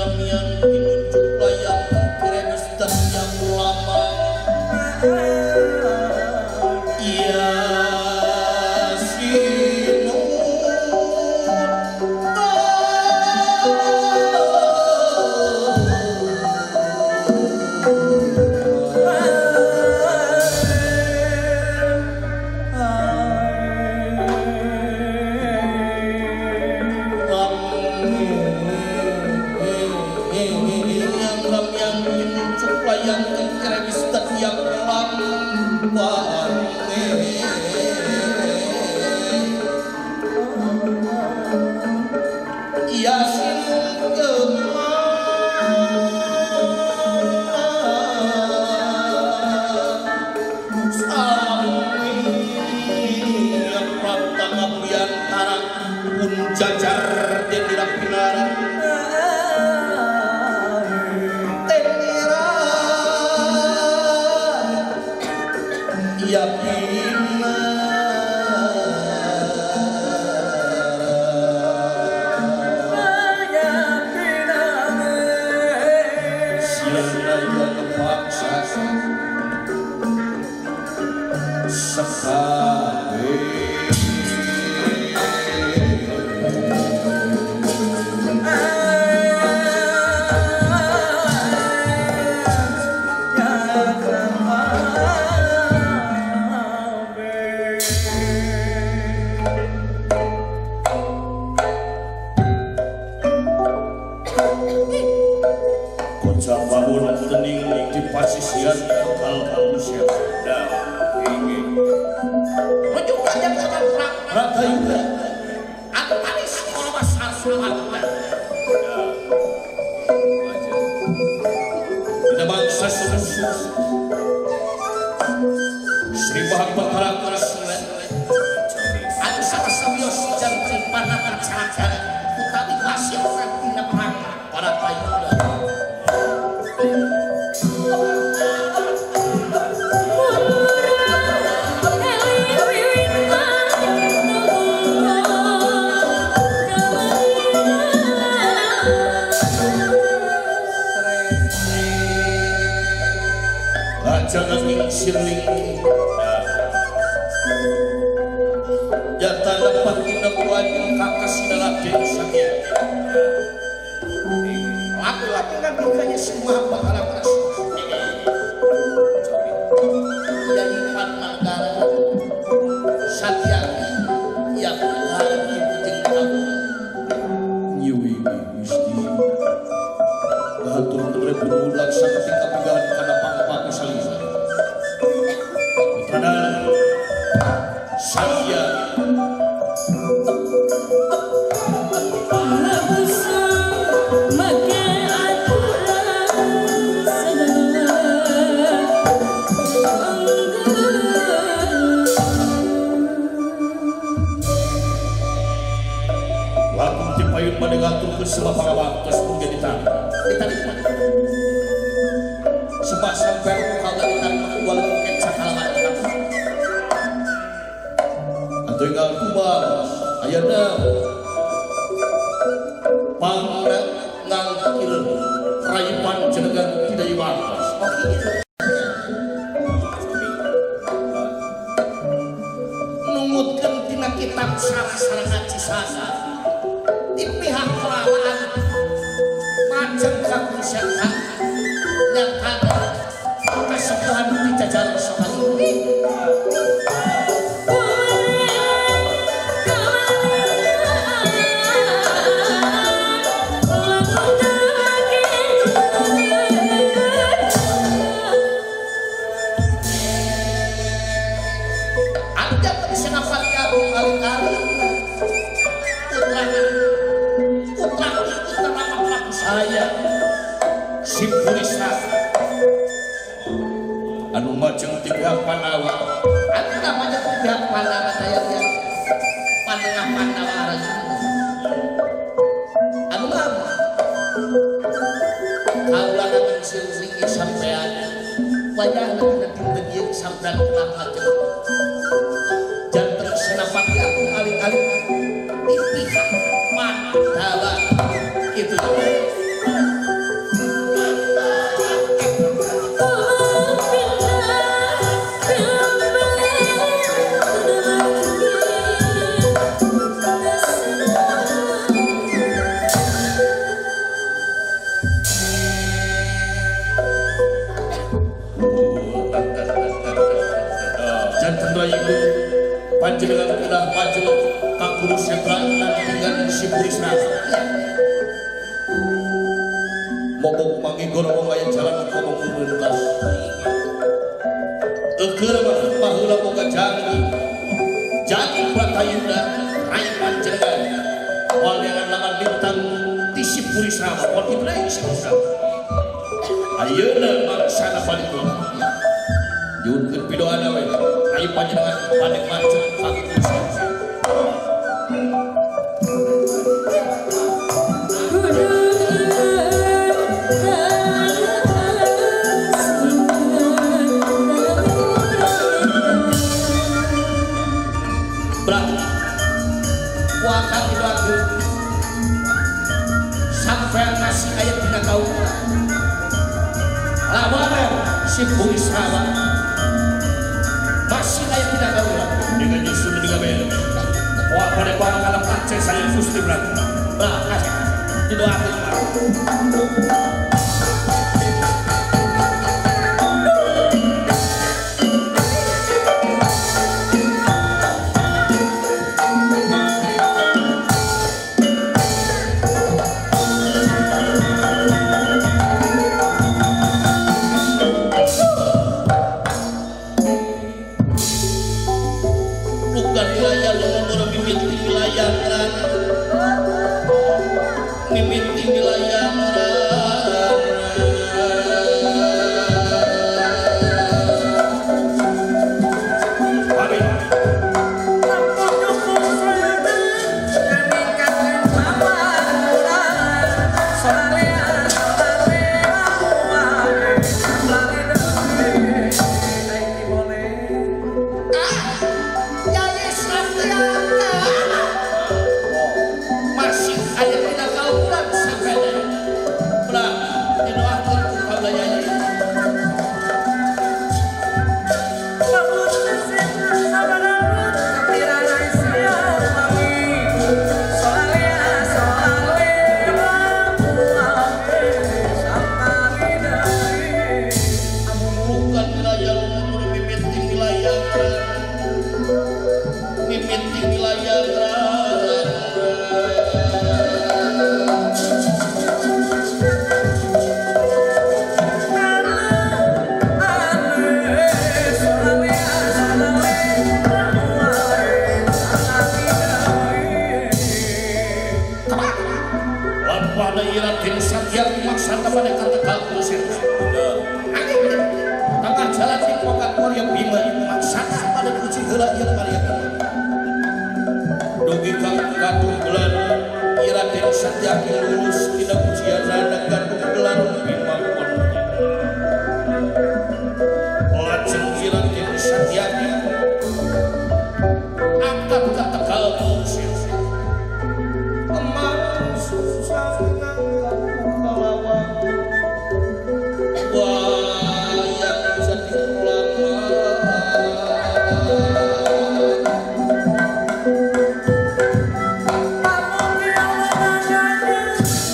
ramian pinujuk layang kiremis dan yang lama iya Janten senapati aku aling-aling di pihak Mandala itu. Burisrawa. Mogok mangi gorong aya jalan ngomong mentas. Eukeur mah baheula boga janji. Janji Pratayuda rai panjenengan. Moal neangan lawan bintang ti si Burisrawa, moal kitu deui si Burisrawa. Ayeuna mangsana balik. Nyuhunkeun pidoana we. Rai panjenengan bade mancen ka Burisrawa. Si Burisrawa masih layak tidak tahu dengan nyusun dengan beda. Wah pada bawah kalau kaca saya Gusti Prabu. Bah kasih didoakan.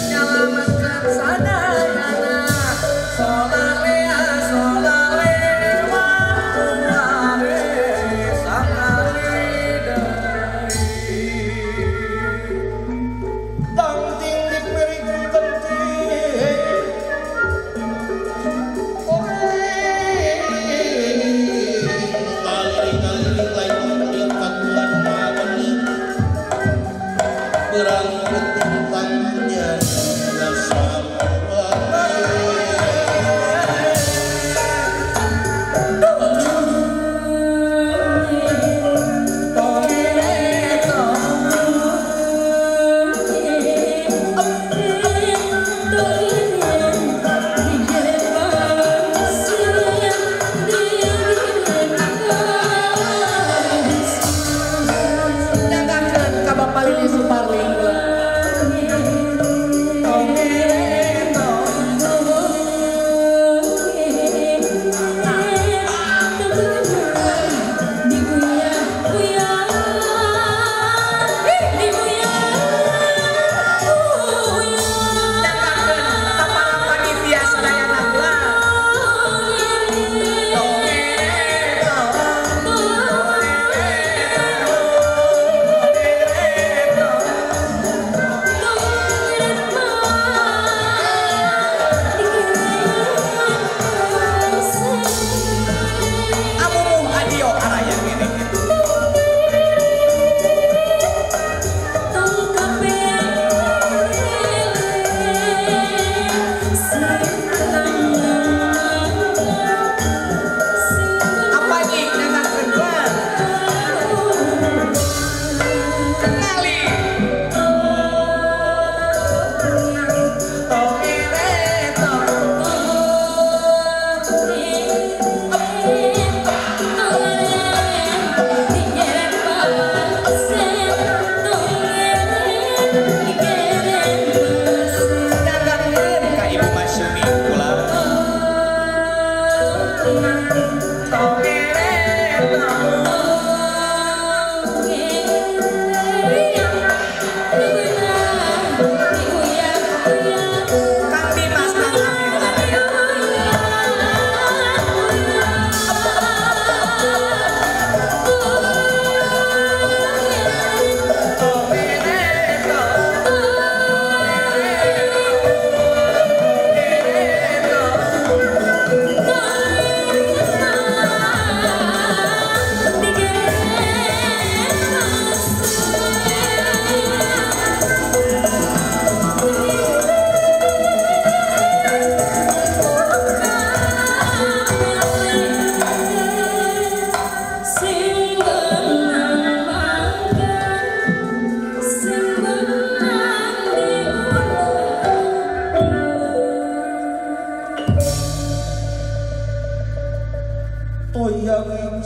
Nyalamatkan sadar.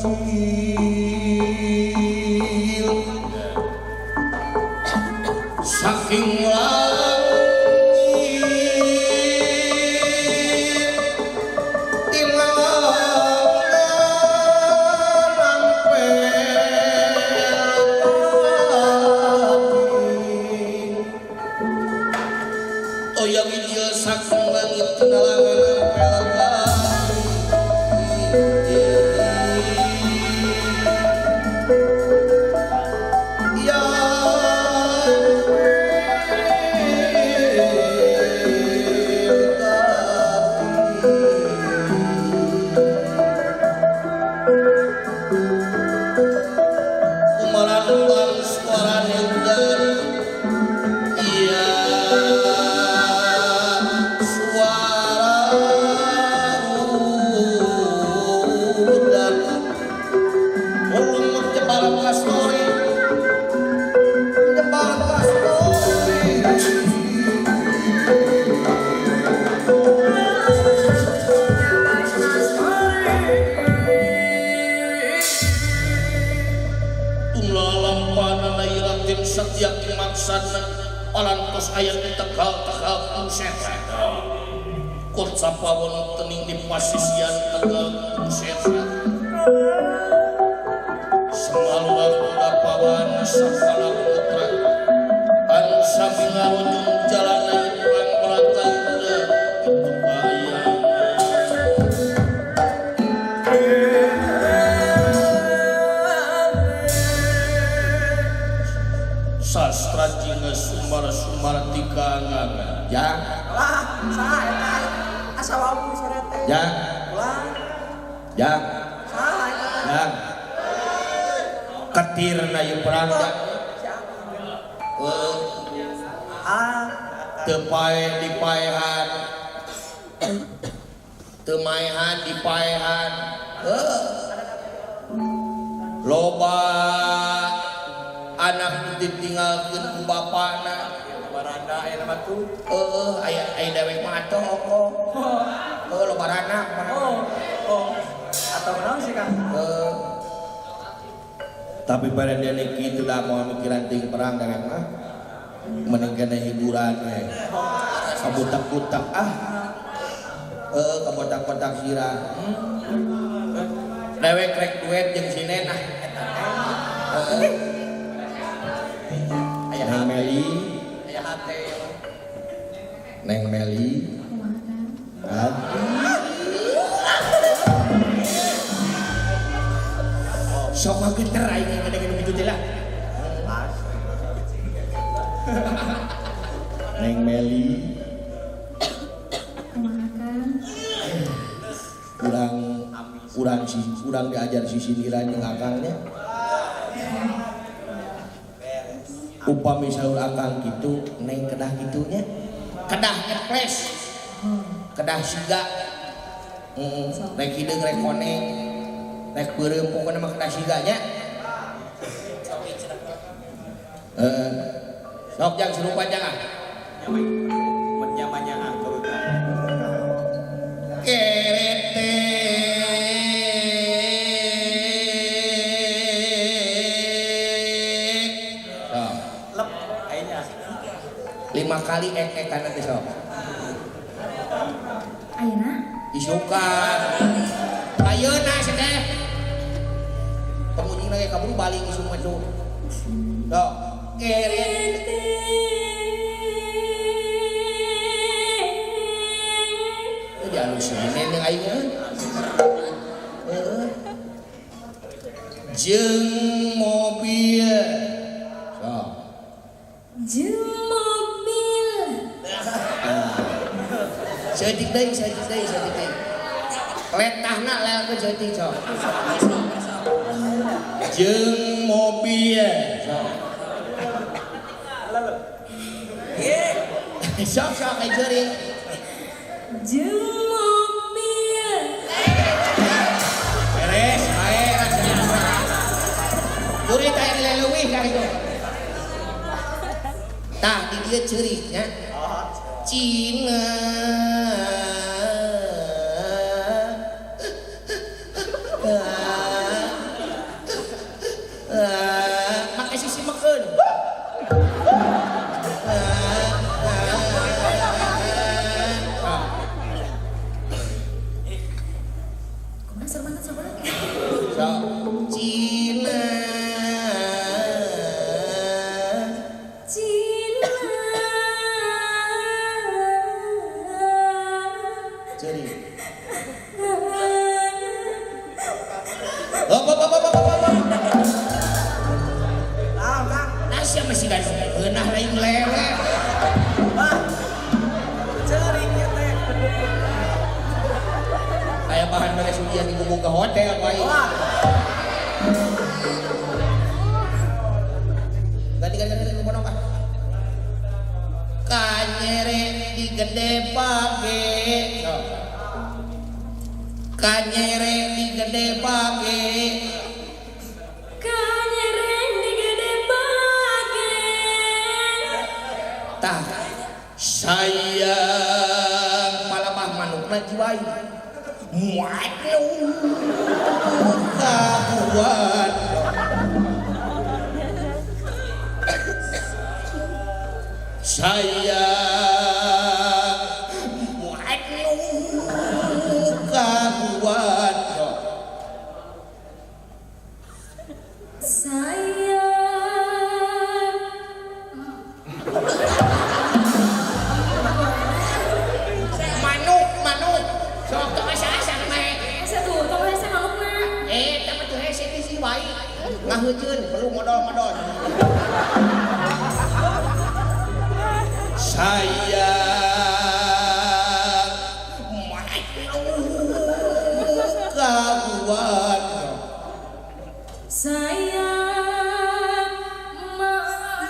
wijil saking tapi pada nenek itu dah mau mikiran ting perang dewek mah mending kena hiburan we kabotak-botak ah kabotak-botak sirah dewek rek duet jeung sinen ah aya Neng Meli aya hate Neng Meli sok geter aing ngadengin kitu teh lah. Neng Meli kumaha Kang? Urang urang diajar sisindiran jeung akangnya. Upami saur akang kitu, neng kedah kitunya. Kedah ngeples. Kedah siga. Rek hideung rek koneng. Rek beureum pokona mah kedah siganya. Sok jang serupa jangan. Nyaman-nyaman turutan. Kerete. Lep kayaknya. 5 kali ek-ekan nanti sok. Ayeuna? Isukan. Ayeuna sedeh. Pengunjung lagi kabur balik isu mah tuh. Sok. Kerete. Jalur senen yang aing heeh. Jeung mobil. Sok. Jeung mobil. Saeutik deui, saeutik deui, saeutik deui. Letahna lelkeun saeutik sok. Jeung mobil. Sok. Sok sok aing ceurik. Jeung mobil. Beres, bae rasanya. Curi teh nilai leuwih ka itu. Tah di dieu ceurik nya. Cina. Ceri. Hop hop hop hop hop. Nasya masih guys, geunah lain lewe. Wah. Ceri ieu teh. Aya bahan beres ujian digubung ke hotel ku aing. Wah. Ganti ganti ganti ponok ah. Kanyere di gede page. Kanyere di gede page. Kanyere di gede page. Tah sayang palabah manukna jiwai. Muat nu kabuat. Sayang muat nu kabuat. Sayang manuk manuk sok tong asa-asa mah. Asa tuh tong hese manukna. Eh, teh mah teu hese di si wae. Ngaheujeun perlu modal-modal. Sayang muat nu kabuat. Sayang manuk.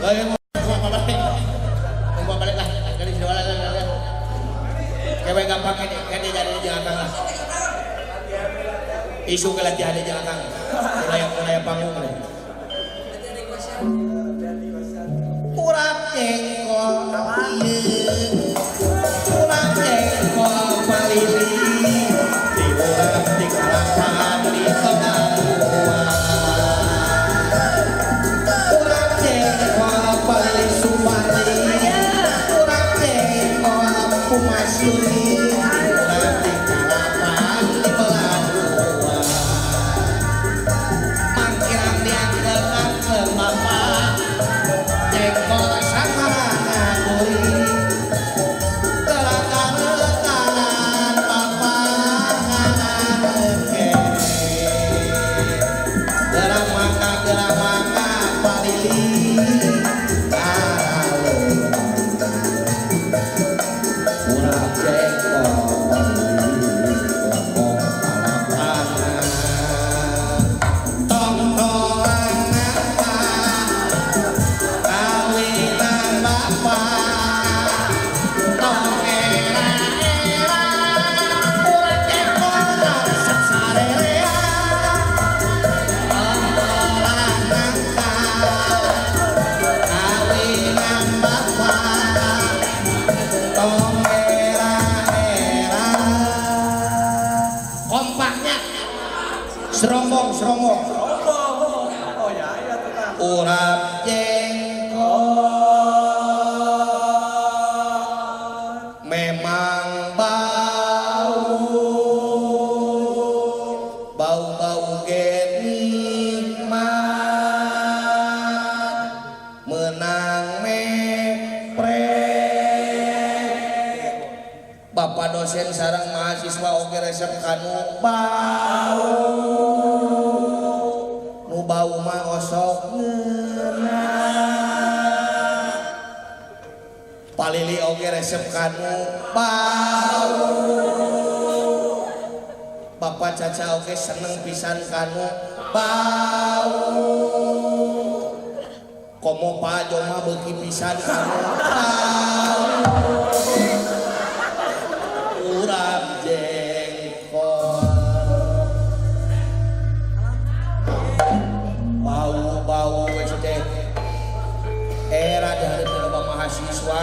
Ayo mau balik. Mau balik lah. Dari sini lah lah. Kewe gampang kene kene jadi jeung akang lah. Isu ke latihan jeung akang. Mulai panggung lah. Urap jengkol ieu. Urap jengkol palili. Diurap di kalapan di pelabuhan. Urap jengkol palili Sumarli. Urap jengkol Pumasuri. Urap di kalapan di pelabuhan. Mangkirang diangkel-angkel bapak. Jengkol samarana guri. Telakang-lekanan bapak kanan kere. Gerak maka palili. Urap jengkol palili lekong kalapanan. Tongtolan apa kawinan bapak. Tong era-era urap jengkol resep sarerea. Tongtolan nangka kawinan bapak. Tong era-era. Kompaknya serombong serombong. Oh ya, iya tuh Kang. Urap jengkol memang bau, bau-bau ge nikmat, menang mepret. Bapak dosen sareng mahasiswa oge resep kanu bau. Nu bau mah osok ngeunah. Palili oge resep kanu bau. Bapak Caca oge seneng pisan kanu bau. Komo Pak Joma beuki pisan kanu bau. Urap jengkol bau-bau we teh. Era di hareup loba mahasiswa.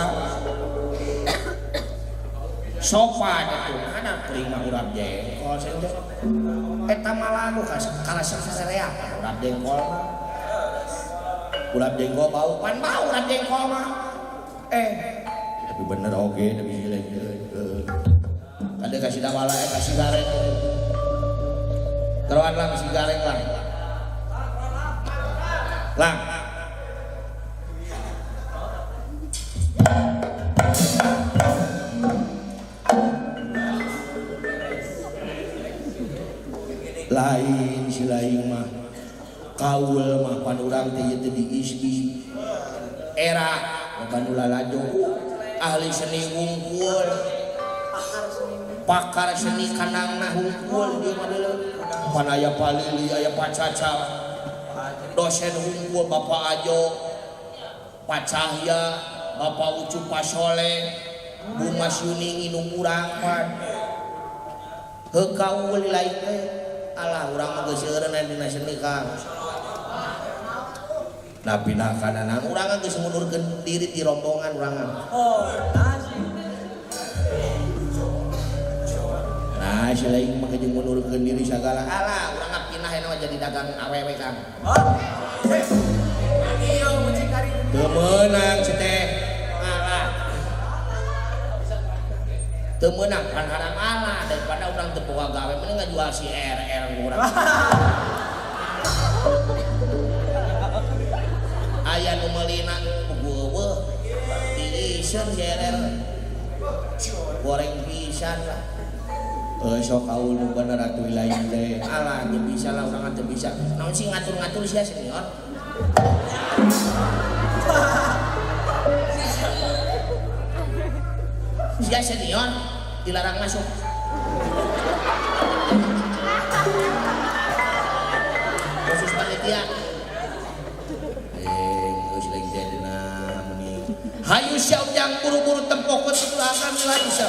Sopan itu mana prima urap jengkol saya teh. Eta mah lagu kalasep sarerea urap jengkol mah. Urap jengkol bau pan bau urap jengkol mah. Tapi bener oge tapi jelek. Ada kasih dawala kasih gareng. Teruan lang si gareng lang. Lang. Lain si lain mah kaul mah pan urang teh ieu teh diisbi era loba nu lalajo ahli seni wungkul pakar seni kanangna hungkul dia mah deuleu pan aya palili aya pacaca dosen hungkul Bapak Ajo Pak Cahya Bapak Ucu Pasole Bu Mas Yuni nginum urang pan heuh kaul lain teh alah urang mah geus seueureun dina seni Kang. Nah pindah kana urang geus ngundurkeun diri di rombongan urang. Oh, asik. Nah, si lain mah jeung ngundurkeun diri sagala. Alah, urang pindah mah jadi dagang awewe Kang. Oh. Ieu mucikari. Teu meunang si teh. Alah. Teu meunang pan haram alah daripada urang teu boga gawe mending ngajual si RR urang. Aya nu meulina eueuh tiiseun si RR. Goreng pisan lah. Sok kaul nu bener atuh lain teh. Alah teu bisa lah urang teu bisa. Naon sih ngatur-ngatur sia senior. Sia senior dilarang masuk. Khusus panitia. Geus lain teh dina meni. Hayu sia ujang buru-buru tempokeun belakang lain sia.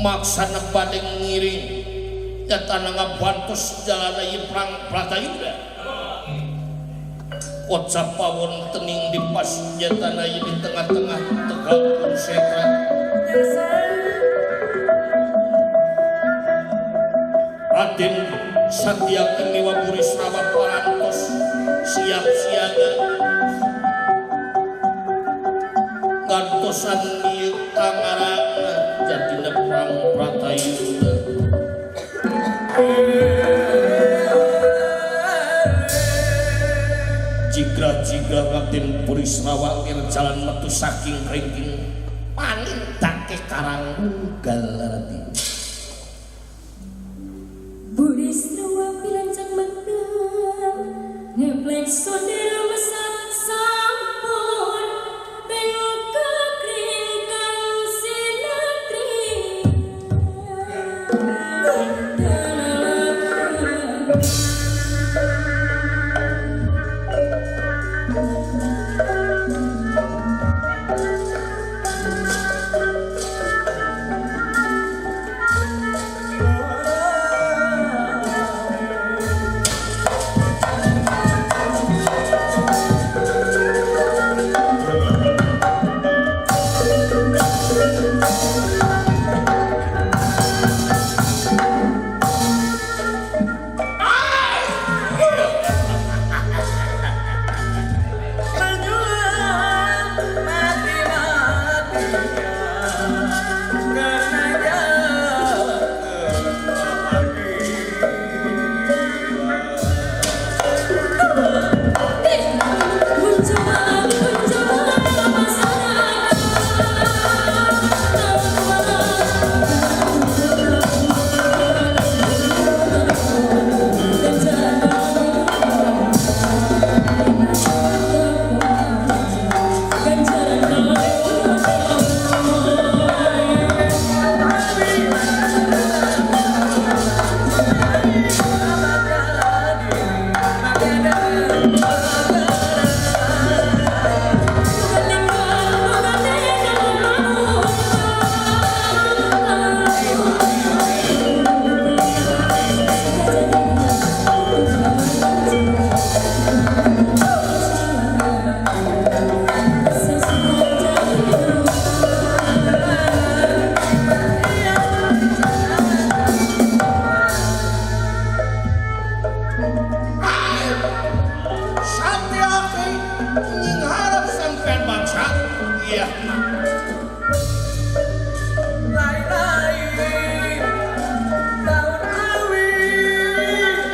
Maksana bade ngiring nyatana ngabantos jalana ieu perang Pratayuda. Kocap pawon tening di pas nyatana ieu di tengah-tengah Tegal Kurusetra. Raden Satyaki Miwa Burisrawa parantos siap siaga gantosan ieu tangarana jadina perang Pratayuda. Jigrah-jigrah Raden Burisrawa ngir jalan metu saking ringking panintake karang ugal reti. Burisrawa pilancang menang ngeplek saudara mesat sampun bengkak ringkang sinatri. Iya. Lai-lai daun awi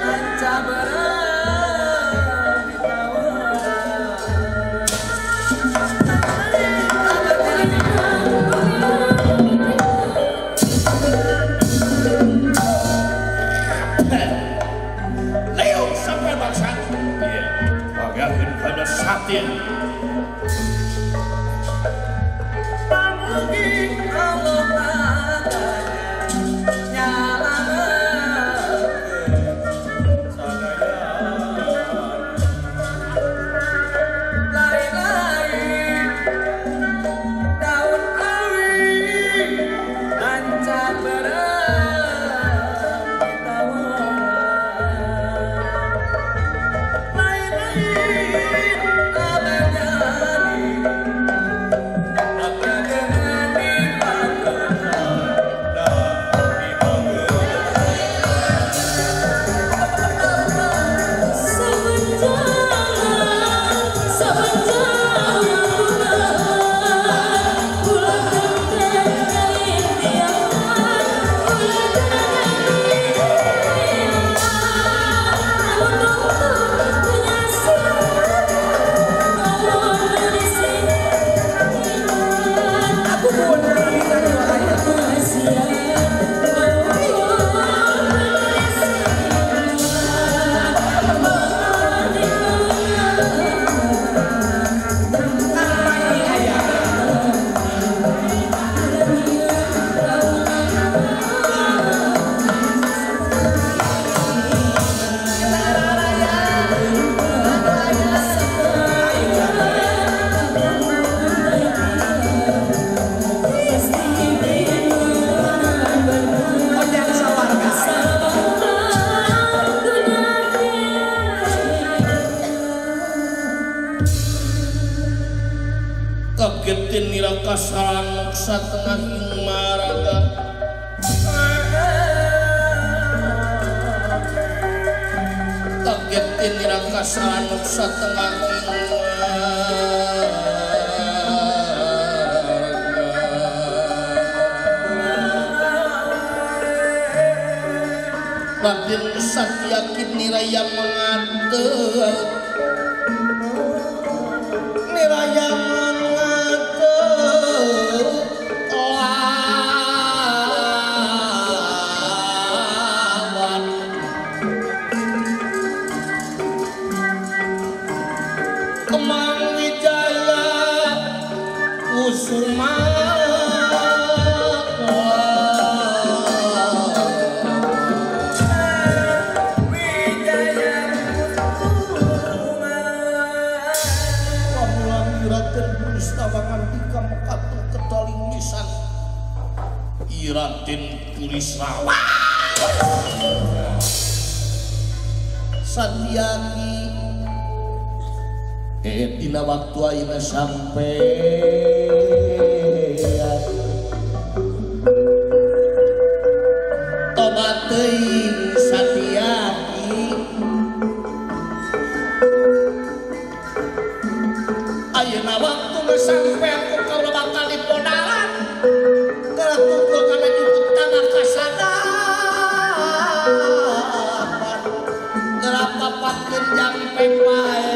lanca berang di tawa. Leo sampai bangsa. Iya. Bagaimana pada saatnya. Pamugi Allah nyalameun sadaya. Lai-lai daun awi lanca berang di tawa. Lai-lai abang Kagetin nira kasaran moksa tengah ing maraga. Kagetin nira kasaran moksa tengah ing maraga. Raden Satyaki niraya mengatur, niraya mengatur lawan. Kemang Wijaya Kusuma. Raden Burisrawa Satyaki dina waktu ayeuna sampean tobat teuing Satyaki ayeuna waktu geus sampean ku kaula bakal dipodaran tukul kana juput tanah kasadapan ngerapapatkeun jampe pae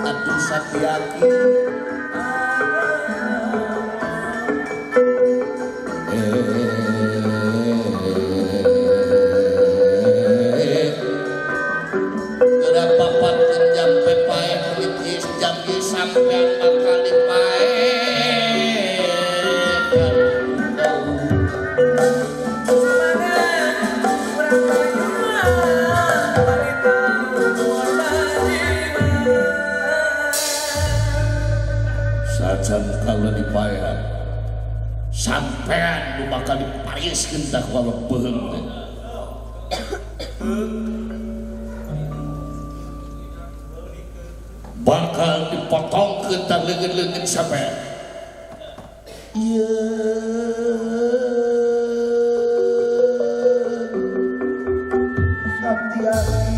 atuh Satyaki ngerapapatkeun jampe pae menit jam ieu sampean bakal dipae. Sajan kaula dipaehan sampean nu bakal dipariskeun tah ku Allah beuheung teh. Bakal dipotongkeun tah leungeun-leungeun sampean. Ieu Satyaki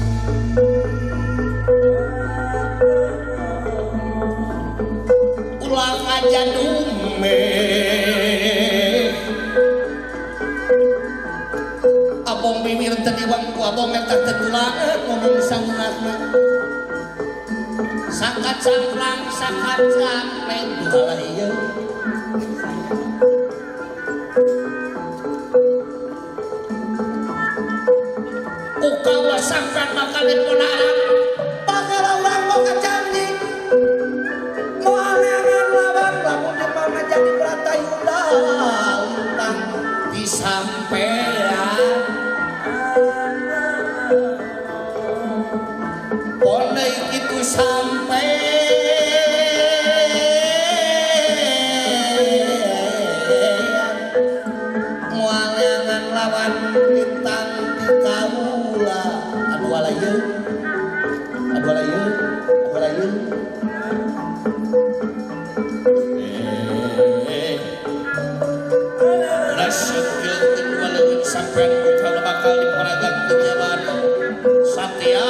Ulah aja dume abong bibir tadi wangku abong eta teu tulangan ngomong saunakna sakacangklang sakacangkleng duh ieu ku kaula sampean bakal diponakan bakal urang boga janji moal neangan lawan lamun dipana jadi Pratayuda utang disampean pone kitu sampean moal neangan lawan bintang ti kaula aduh ala ieu aduh ala ieu aduh ala ieu sampean ku bakal diparagan kenyaman satya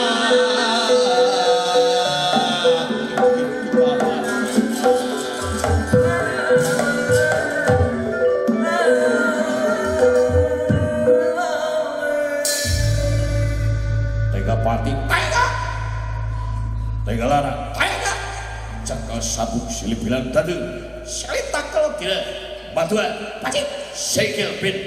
tega pati tega tega lara tega cakal sabuk silih bilang tadi silih takel tidak bantuan pacit sikil bin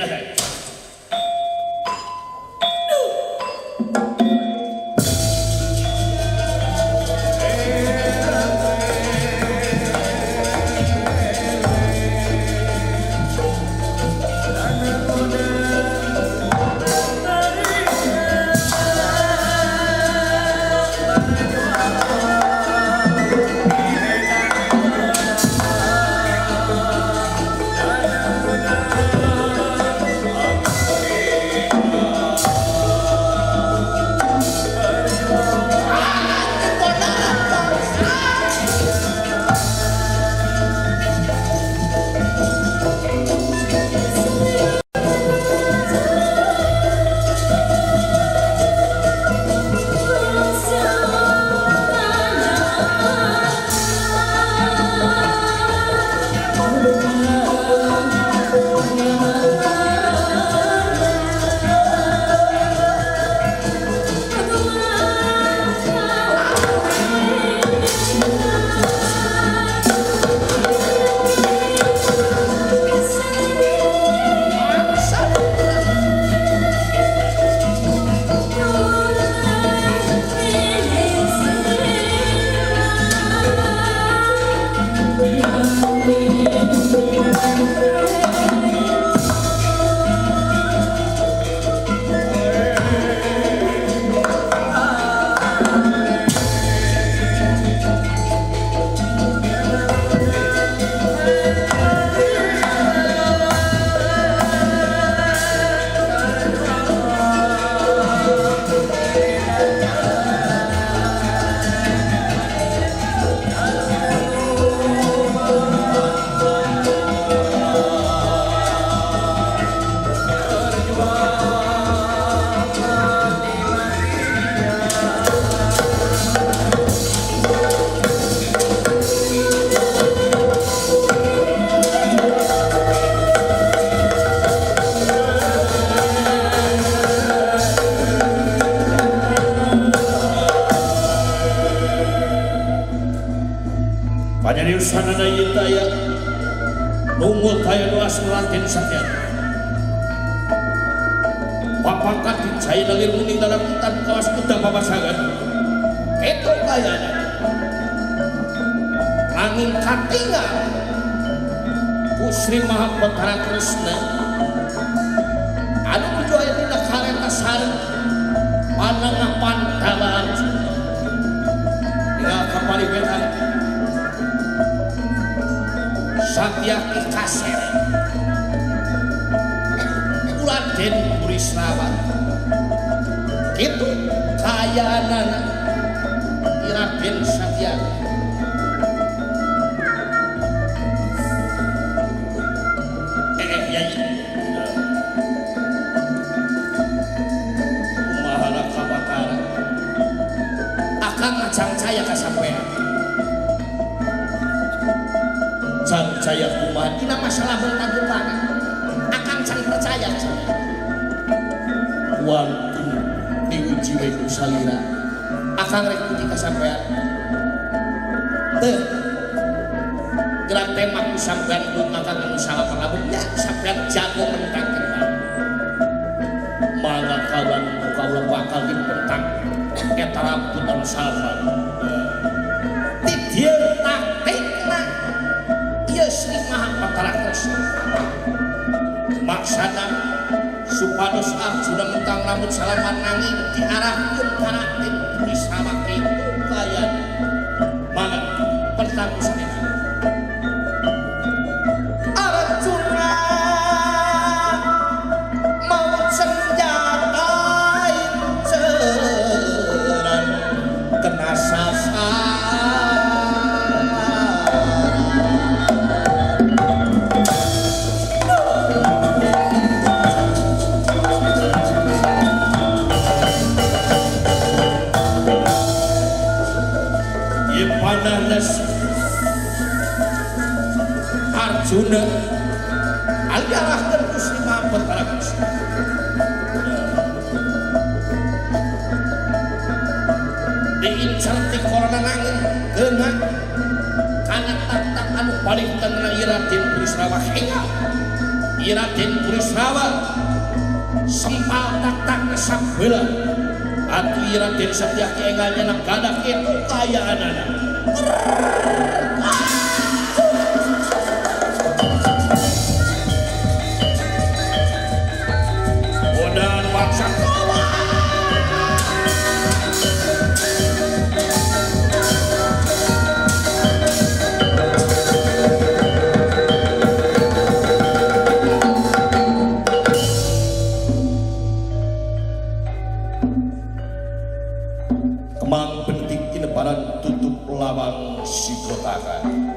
Can jaya kumaha dina masalah mentang-mentangan. Akang can percaya can. Wantun diuji we ku salira. Akang rek uji ka sampean. Teu. Gerak tembak ku sampean ku akang anu salah pangabung ya sampean jago mentangkeun. Mangga kawan ku kaula bakal dipentang eta rambut anu salman. Ti dieu taktikna ieu Sri Maha Batara Kresna. Maksana supados Arjuna mentang rambut salaman nanging diarahkeun ka Raden Burisrawa kitu kayana. Mangga pentang ku sampean. Arjuna maut senjata inceran kena sasaran. Arjuna aliarahkeun ku Sri Maha Batara Kresna. Diincar ti korona nangin geuna kana tak-tak anu paling tengena ieu Raden Burisrawa hingga ieu Raden Burisrawa sempal tak-takna sabeula atuh ieu Raden Satyaki enggal nyenak gadah kitu kaayaanana. Kemang bentik inebaran tutup lawang sigotakan.